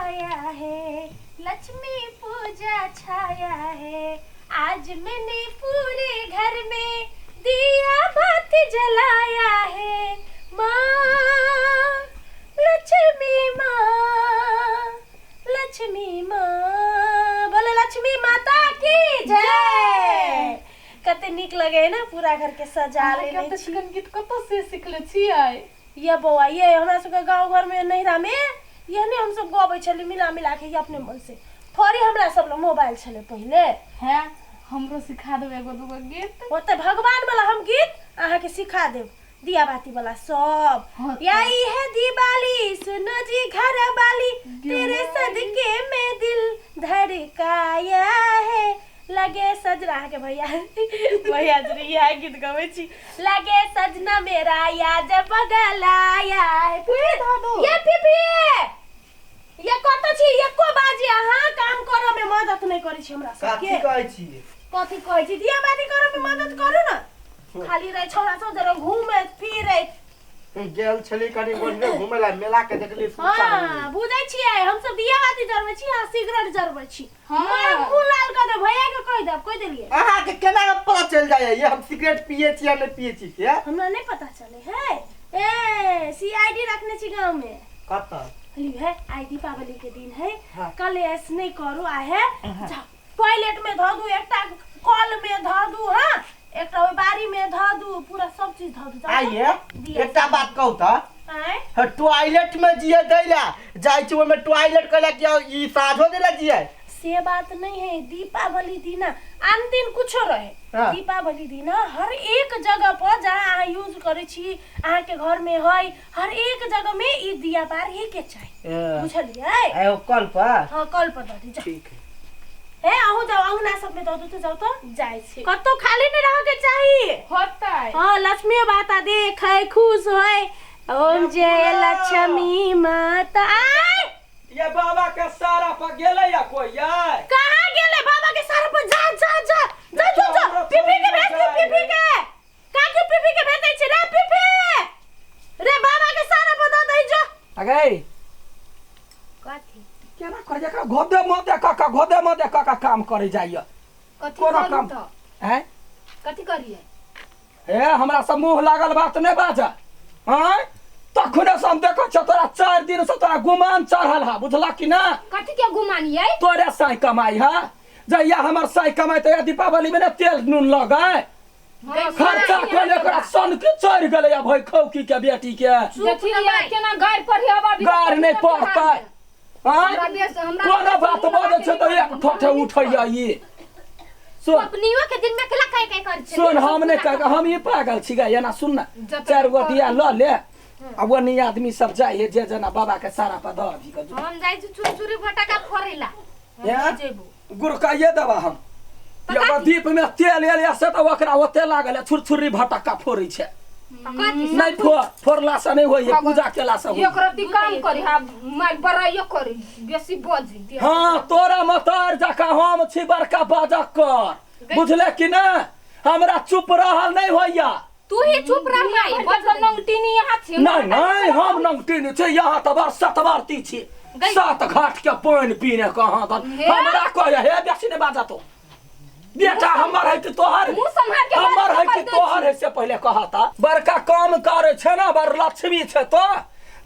आया है, लक्ष्मी पूजा छाया है। आज मैंने पूरे घर में दिया बाती जलाया है। माँ लक्ष्मी, माँ लक्ष्मी, माँ बोले लक्ष्मी माता की जय। कते नीक लगे है ना पूरा घर के सजा अहाँके लेने ओते छी। चिकन गीत कतऽ से सिखले छियै? ये बौआ, ये हमरा सबके गाँव घर में नैहरा में एहने हमसब गबै छली मिला मिला के, ये अपने मन से थोड़ी। हमरा सब लग मोबाइल छलै पहिले। हैं, हमरो सिखा देबै एगो दूगो गीत। ओते भगवान वाला हम गीत अहाँके सिखा देब, दिया बाती वाला सब। हाँ। या ई है दिवाली, सुनो जी घर वाली, तेरे सदके में दिल धड़काया है। लगे सजना अहाँके भैया, भैया जी इएह गीत गबै छी। लगे सजना मेरा या जब बगल आया है। ये पीपी, ये कतऽ छी? एको बाजी अहाँ काम करऽ में मदद नहि करै छी हमरा सबके। कथी कहै छी? कथी कहै छी? दिया बाती करऽ में मदद करू ने। खाली रहै छौड़ा सब जरा घूमे फिरै। गेल छली कनी ओन्ने घुमै ला, मेला के देखली सुनसान। हाँ, बुझै छियै, हमसब दिया बाती जरबै छी, अहाँ सिगरेट जरबै छी। हाँ। मार मुँह लाल कऽ देब, भैया के कहि देब, कहि देलियै। अहाँ के केना पता चलि जाइए ये हम सिगरेट पिए छी या नहि पिए छी से? हमरा नहि पता चले है? ए सीआईडी रखने छी गाँव में। कतऽ ली है, आइ दीपावली के दिन है। हाँ। कलेश नहीं करू, आ है जाओ टॉयलेट में धऽ दू, एकटा कल में धऽ दू, हाँ, एकटा ओहि बाड़ी में धऽ दू, पूरा सब चीज धऽ दू, जाओ। आइए। दिया। एकटा बात कहू तऽ? आँय? हँ, टॉयलेट में जिए दै ला जाइ छी, ओहिमे टॉयलेट कहला कि ई साझो देला जिए। से बात नहीं है। दीपावली दिना, आन दिन कुछो रहे, हाँ। दीपावली दिना हर एक जगह पर जहाँ अहाँ यूज करै छी, अहाँके घर में है, हर एक जगह में ई दिया बारहे के चाही। ए, बुझलियै? एगो कल पर। हाँ, कल पर दऽ दी, जाउ। ठीक है। हे, अहूँ जाउ, अंगना सब में दऽ दू तऽ जाउ तऽ। जाइ छी। कतौ खाली नहीं रह के चाही। होतै। हाँ, लक्ष्मी माता देखे खुश होय। ओम जय लक्ष्मी माता। आय! ये बाबा के सारा पर गेलै या कोई यार? कहाँ गेले बाबा के सर पर? जा जा जा जा जा जा, पीपी के भेज दे, पीपी के। काकी, पीपी के भेजै छी रे। पीपी रे, बाबा के सर पर दऽ दै जो। अगै। कथी? केना कर जकरा घोदे मोदे कऽ कऽ, घोदे मोदे कऽ कऽ काम करै जाइए। कथी कोना करू? काम? तऽ आँय? कथी करियै? हे, हमरा से मुँह लागल बात नहि बाज। आँय, तखने से हम देखै छियौ तोरा, 4 दिन से तोरा गुमान चढ़ल है, बुझलक कि ना? कथी के गुमान यै? तोरे साई कमाई है। जहिया हमर साई कमाई तऽ दीपावली में ने तेल नून लगै, खर्चा कोने। एकरा सन के चढ़ गेलै या भई खौकी के बेटी के। देखिए यै, केना गारि पढ़ी अब अभी। गारि नहि पढ़तै? आँय? हमरा बेस हमरा कोनो बात बजै छै तऽ एक ठोठे उठैया ई। सुन। पबनियो के दिन में केला काई काई करै छै? सुन, हम नहि कह, हम ई पागल छी गे। एना सुन ने, चारि गो दिया लऽ ले आ ओनी आदमी सब जाइ है जे जना बाबा के सारा पर दऽ अभी के। हम जाइ छी छुरछुरी फटाका फोड़ैला। हैं? जेबो। गुड़काइए देबा हम। एगो दीप में तेल एल या से तऽ ओकरा ओते लागल है, छुरछुरी भटक्का फोड़ै छै। कथी? नहि फोड़, फोड़ला से नहि होइ है, पूजा केला से होइ है। एक रत्ती काम करी, हाँ, मार बड़ाइयो करी, बेसी बजी दे। हाँ, तोरा मतार जकाँ हम छी बड़का बाजक कर, बुझले कि ने? हमरा चुप रहल नहि होइया। तू ही चुप रह माई, बज नंगटीनी यहाँ छी। नहीं नहीं, हम नंगटी नहि छी। यहाँ तऽ बड़ सतवर्ती छी, सात घाट के पानि पीने कहाँ दन। हे? हमरा कहे हे, बेसी नहि बाजा तो। बेटा हमर है कि तोहर? मुँह सम्हार के हमर बात है कि कर दै। तोहर है से पहिले कहता। बड़का काम करे छै ने, बड़ लक्ष्मी छै। तो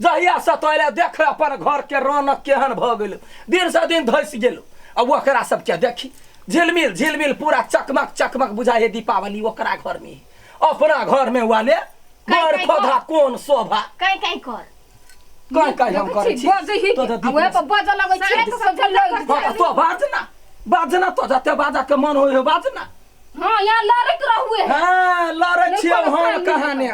जहिया से तो एले, देख अपन घर के रौनक केहन भऽ गेल, दिन से दिन धसि गेल। आ ओकरा सबके देखी, झिलमिल झिलमिल पूरा चकमक चकमक बुझाइ है दीपावली ओकरा घर में। अपना घर में वाले बड़ कई खोधा कोन शोभा। काई काई कर। कहीं कहीं हम करै छी। बजै ही तो तऽ आ ओहे पर बजऽ लगै छी हाँ, तऽ समझल लग। तऽ तो बाज ना, बाज ना, तो जते बाजा के मन होइ हो बाज ना। हाँ, यहाँ लड़ैत रहुए। हाँ, लड़ै नहि छियै कोनो हम काम नहि। कहाने।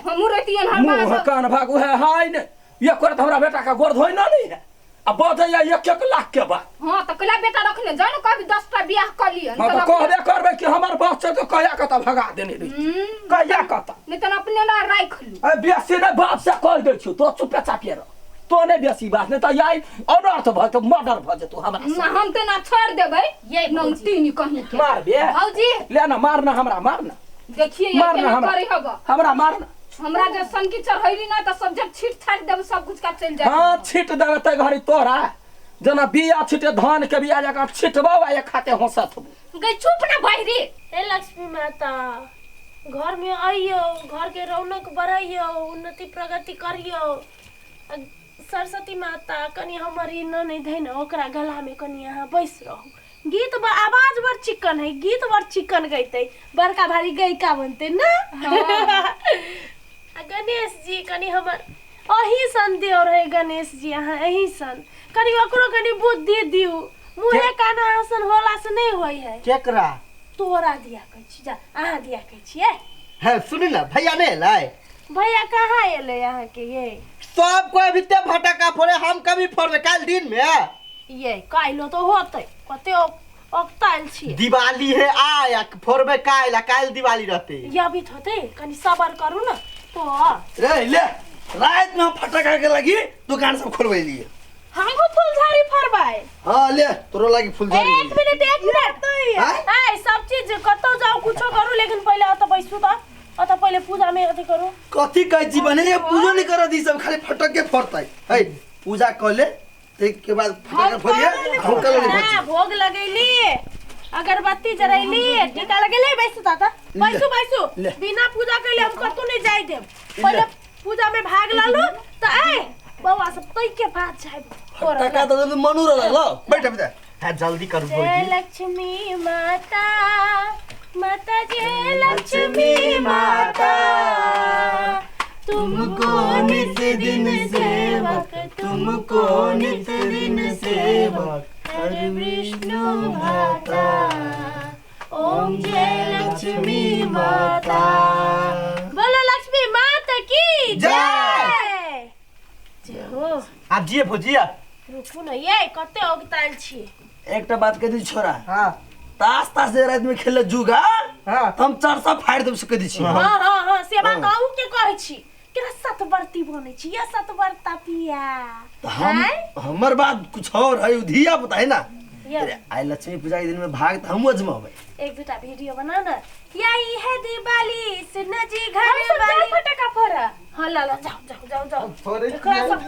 हमहूँ रहितियन हम। मुँह कान भागू है हाय ने। एक तऽ हमरा बेटा के गोर धोइ ना नहीं है आ बजैया एक एक लाख के बात। हाँ, तऽ कैला बेटा रखने जाओ ने, कभी 10टा बियाह कऽ लिअ। हाँ, तऽ कहबे करबै कि हमर बाप छै तऽ कहिया कतऽ भगा देने रही, कहिया कतऽ। नहि तऽ अपने ला राखि लू। अरे, बेसी नहि, बाप से कहि दै छियौ, तो चुपे चापे रह। तो नहि बेसी बात, नहि तऽ याई अनर्थ भऽ जेतौ, मर्डर भऽ जेतौ हमरा ना, हम तऽ ना छोड़ि देबै। ये भौजी। नंगटीनी कहीं के। मारबे? भौजी। ले ना, मार ना हमरा, मार ना। देखिए ये मार ना केना हमरा। करै हब। हमरा मार ना। हमरा जे सनकी चढ़ैली ना त सब जब छीट छाट देब सब कुछ का चल जाए। हाँ छीट देबै तै घड़ी तोरा जेना बिया छिटे धान के बिया जकाँ छिटबौ आ एक हाथे हंसत होबौ। गई चुप ना बहिरी। हे लक्ष्मी माता, घर में अइयो, घर के रौनक बढ़ैयो, उन्नति प्रगति करियो। आ सरस्वती माता कनि हमर ई ननैद है ने, ओकरा गला में कनि अहाँ बैस रहू। गीत आवाज बड़ चिकन है, गीत बड़ चिकन गैते, बड़का भारी गायिका बनते ना। आ गणेश जी कनि हमर अही सन देव रहे, गणेश जी अहाँ अही सन कनि ओकरो कनि बुद्धि दियू। मुँहे कान आसन होला से नहीं होई है। केकरा? तोरा दिया कहै छी, जा अहाँ दिया कहै छियै। है सुनी ना, भैया नहीं एलै? भैया कहाँ एलै अहाँके? ये सब कोई अभी ते फटाका फोड़े, हम कभी फोड़बे काल्हि दिन में। ये काल्हि तो होतै, कते औकतायल छियै। दिवाली है आय फोड़बे काल्हि, आ काल्हि दिवाली रहते। ये अभी होतै, कनि सबर करू ना तो। रे ले रात में हम फटाका के लगी दुकान सब खोलबैलिए। हमको फुलझड़ी फरबाय। हां ले तोरो लागी फुलझड़ी। एक मिनट एक मिनट, आय सब चीज कतौ जाओ कुछो करू, लेकिन पहिले अत बैसू त अत पहिले पूजा में अथि करू। कथि कहै छी बने पूजो नहीं कर दी, सब खाली फटक के फोड़तै। है पूजा क ले एक के बाद फटाका फोड़िए, हम कल ले। हां भोग लगैली, अगरबत्ती जरैली, टीका लगैली, बैसू ताता बैसू बैसू। बिना पूजा कैले हम कतौ नहीं जाय देब। पहिले पूजा में भाग लालू त आय बौआ सब तई के बाद जाय। फटाका त मनु रहल ल बैठ बैठ। हां जल्दी करू जय भौजी। लक्ष्मी माता, माता जय लक्ष्मी माता, तुमको नित दिन सेवक, तुमको नित दिन सेवक हर विष्णु माता, ओम जय लक्ष्मी माता। बोलो लक्ष्मी माता की जय। जय हो। आप जिए भौजी। रुकू न ये कते औगतायल छी। एकटा बात कह दी छोरा। हां तास तास जे रात में खेले जुगा, हां हम चार फाड़ देब से कह दी छी। हां हां हां से बात अहू के कहै छी केना सतवर्ती बनै छी या सतवर्ता पिया। तो हम हमर बात कुछ और है, धिया पुता है ना। अरे आइ लक्ष्मी पूजा के दिन में भाग त हम अजमाबै। एक दुटा वीडियो बना ना। या ई है दिवाली सुन जी घर वाली फटाका फोड़ा। हां ला ला जाओ जाओ जाओ जाओ। फोड़े एकरा सब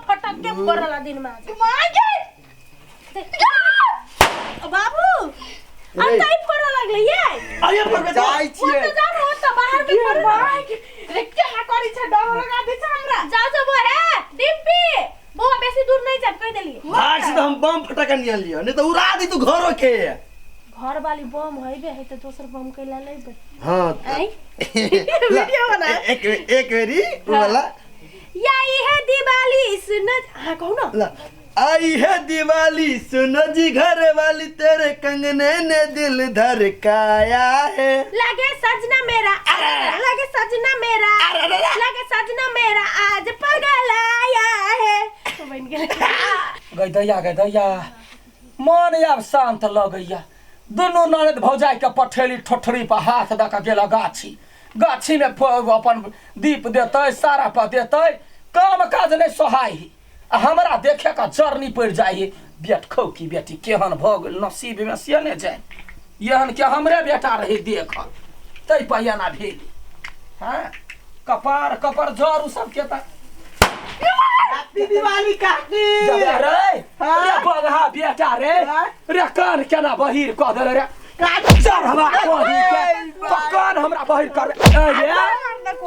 फटक के फोड़ला दिन में आज। मां गे बाबू अब ताई फोड़े लगले ये। अरे फोड़बे जाइ वो छियै। तो जाओ ना, तो बाहर में फोड़े रे क्या करी छ, डर लगा दे छ हमरा। जाओ जाओ बो है डिम्पी बौआ बेसी दूर नहीं जाब कह देलिए। भाग से तो हम बम फटाका निकाल लियो, नहीं तो उड़ा दी तू घरो के। घर वाली बम होइबे है त दोसर बम कैला लेबे। हां आई वीडियो बना एक एक बेरी उ वाला। या ई है दिवाली सुन। हां कहू ना। ला आई है दिवाली सुन जी घर वाली, तेरे कंगने ने दिल धड़काया है। लगे सजना मेरा, लगे सजना मेरा, लगे सजना मेरा आज पागल आया है। तो बन गेल। गई दैया गई दैया मन आब शांत लगैया। दुनू ननद भौजाई के पठेली ठोठरी पर हाथ दऽ के गेल गाछी गाछी में अपन दीप देतै सारा पर देतै, काम काज नहीं सोहाई। आ हमरा देखे का जरनी पड़ जाइए। बेटखौ की बेटी केहन भऽ गेल नसीब में से ने जाए। एहन के हमरे बेटा रही देखल तै पर एना भेल। हाँ कपार कपर जरू सबके त हैप्पी दिवाली काकी। जबे रे रे बगहा बेटा रे रे कान केना बहिर कऽ देले रे। चल हमरा कही के तो कान हमरा बहिर कर रे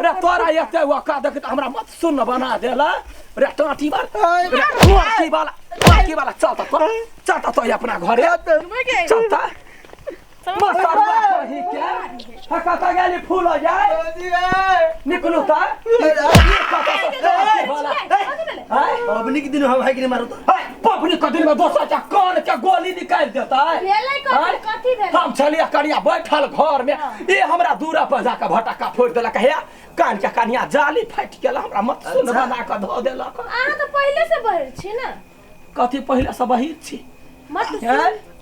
रे तोरा एते वका देख त हमरा मत सुन बना देला रे टाटी वाला रे टाटी वाला टाटी वाला। चल त चल त तो अपना घरे चल त मसरवा कही के हका त गेली फूल हो जाए निकलू त पबनी के दिन हम भाई के नहीं मारो तो पबनी के दिन में दोसर के कान के गोली निकाल देता है। भेलै कथी कथी भेलै? हम छलियै कनिया बैठल घर में, ये हमरा दूरा पर जाके भटक्का फोड़ि देलक। हे कान के कनिया जाली फाटि गेल, हमरा मत सुन बना के धऽ देलक। अहाँ तऽ पहिले से बहिर छी ना। कथी पहिले से बहिर छी? मत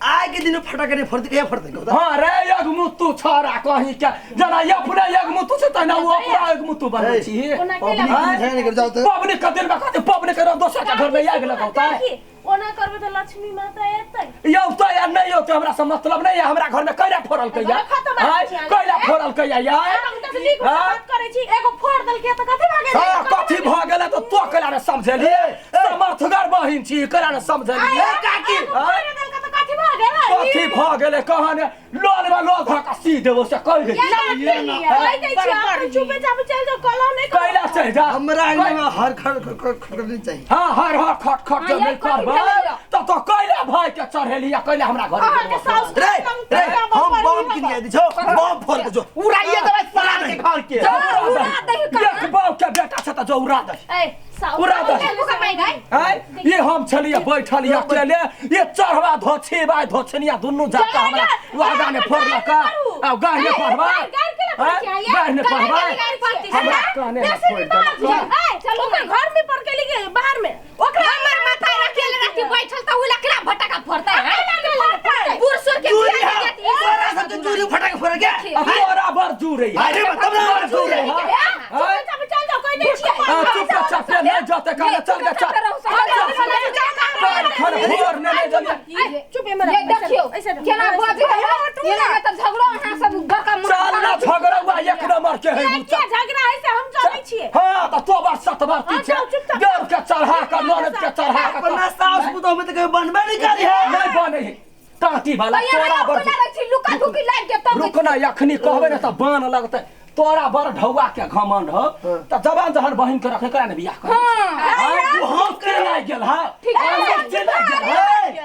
आइ के दिन फटाका नहीं फोड़ते के फोड़ते। हां रे यगमुतु छोरा कहीं के जना अपने यगमुतु छै तहिना ओ अपना यगमुतु बनै छी। पबनी के जाउ त पबनी के दिन में कथी पबनी के दोसर के घर में आगि लगौतै। ओना करबै तऽ लक्ष्मी माता एतै। यौ तो या नहीं यौ तो हमरा से मतलब नहीं है। हमरा घर में कैला फोड़ल कैया खत्म आय कैला फोड़ल कैया यार? हम तऽ नीक से बात करै छी। एगो फोड़ देलकै तऽ कथी भऽ गेलै? हाँ, कथी भऽ गेलै तऽ तो कैला ने समझेलियै? समर्थगर बहिन छी, कैला ने समझेलियै? काकी। एगो फोड़ देलकै तऽ कथी भऽ गेलै? कथी भऽ गेलै कहाँ ने लोल में लोल धऽ कऽ सी देबो से कहि दै छियै। कहि दै छी, अपन चुपे चाप चलि जाउ, कलह नहि करू। कैला चलि जा? हमरा अंगना में हर खर खर खर नहीं चाहिए। हाँ, हर हर खट खट जब हाँ, नहीं ये कथी करबै भेलैया? तऽ तो कैला भाई के चढ़ेली आ कैला हमरा घर अहाँके साउस रे रे, हम बम किन के दी छौ, बम फोड़ के जो उड़ाइए देबै सार के घर के। उड़ा दही कहाँ? एक बाप के बेटा छै तऽ जो उड़ा दही। ए साउस उड़ा दही। एगो कमाइ गई। आय ये हम छलियै बैठल अकेले, ये चढ़वा धोछी बाय धोछनिया दुनू जाके हमरा वागा ने फोड़लक आ गाड़ ने पढ़वा गाड़ ने पढ़वा हमरा कहने ने फोड़ देलक। ए चलू, ओकर घर में पड़ के लिए बाहर में ओकरा हमर माथा रखेले राति बैठल त उ लकड़ा भटका फोड़तै हैं, बूढ़ सूढ़ के चूड़ी बियाह है जाती है। तोरा सब तो चूड़ी फटक फोड़ के। आ तोरा बड़ जुड़े। अरे मतलब ना बड़ जुड़े। चुपे चाप चल जाउ, कोई नहीं छियै। हाँ, चुप चाप नहीं जाते काले चल के चल चल खर भोर ने नहीं जलिए। चुप एमे ये देखियो केना बजे है, एना में त झगड़ो अहाँ सब बड़का चल ना, झगड़ा हुआ एक नंबर के है। किया झगड़ा है से हम जानै छियै। हाँ तऽ तो बार सत बार हाँ, छै जाउ, चुपचाप। देव के चढ़ा के ननद के चढ़ा के अपना सास पुतोह में तो कभी बनबे नहीं करी है। नहीं बने है टाटी वाला तोरा बड़ लुका धुकी लाग के तब रुक ना, अखनी कहबे ने तऽ बान लगतै। तोरा बड़ ढौआ के घमंड हो तऽ जवान जहन बहिन के रखे करा ने बियाह कर। हम के लागि गेल हा के लागि गेल हा?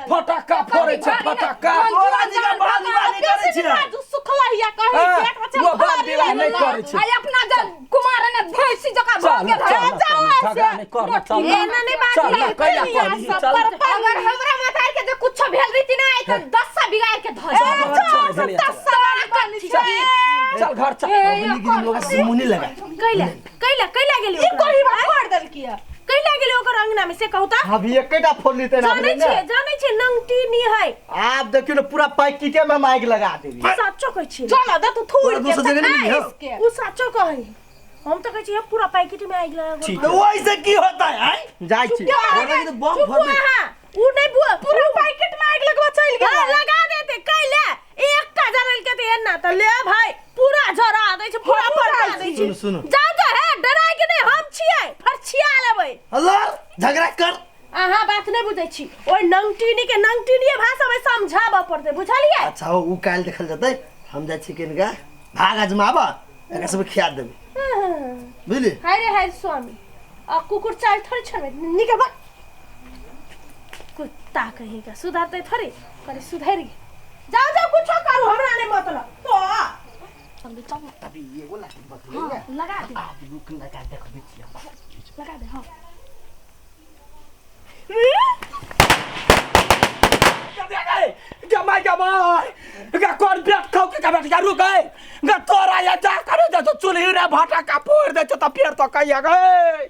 फटक्का फोड़ै छै फटक्का। तोरा जी का बाल विवाह नहीं करै छियै। बाजू सुखला हिया कही हाँ, पेट में वो बाल विवाह नहीं करै छै। आई अपना जब कुमार ने भैंसी जका चल भऽ गेल चल है। चल, झगड़ा नहीं कर, चल एना नहीं बात चल ना, कैला कहली चल। अगर हमरा माथा के जे कुछो भेल रही ना आई त 10 सा बिगाड़ के धऽ चल, चल, चल, चल घर चल। लेकिन लोग से मुंह नहीं लगा। कैला कैला कैला गेली ई कोही बात फोड़ देलकी है। कैला गेली ओकर अंगना में से कहू त? अभी एकेटा फोड़ लेते ना। जानै छियै, जानै छियै नंगटी नी है। आप देखियो ना, पूरा पैकेटे में हम आगि लगा देबी। साचो कहै छियै। चल दे तू थूड़ तोरा के दोसर जगह नहीं मिली हो? इसके। उ साचो कहै, हम तऽ कहै छियै पूरा पैकेट में आगि लगा। ठीक। तो वैसे की होता है आय? जाइ छी। तोरा के तो बम चुप फोड़ दे। अहाँ, उ नहीं बुआ पूरा पैकेट में आगि लगवा चल गेल। हाँ, लगा देते कैले एकटा जरल के ते एना त ले भाई पूरा जरा दै छै, पूरा फरका दै छै। सुनो, सुनो। जाउ जा हे, डराय के नहीं, हम छियै फरछिया लेबै। अल्लाह झगड़ा कर। अहाँ बात नहीं बुझै छी, ओइ नंगटीनी के नंगटीनीए भाषा में समझाबऽ पड़तै, बुझलियै? अच्छा हो, उ काल देखल जतै। हम जाइ छी किनका भाग अजमाबा एकरा सब खिया देबै, बुझली? हाय रे हाय स्वामी, आ कुकुर चाल थोड़ी छनबै, निकल बा कुत्ता कहीं का सुधरतै थोड़ी, करे सुधरि गेल। जाओ जाओ, कुछो करू, हमरा नहीं मतलब तो अभी एगो लाठी बचलै ने। लगा दे। आप रुक ना, का देखबै छियै। लगा दे। हां गमाय गमाय गा कोन बेट खाउ के बेट का रुक गए गा तोरा या जा करे दे तो चुल्ही रे भाटा का फोड़ दे त फेर तो कहिया गए।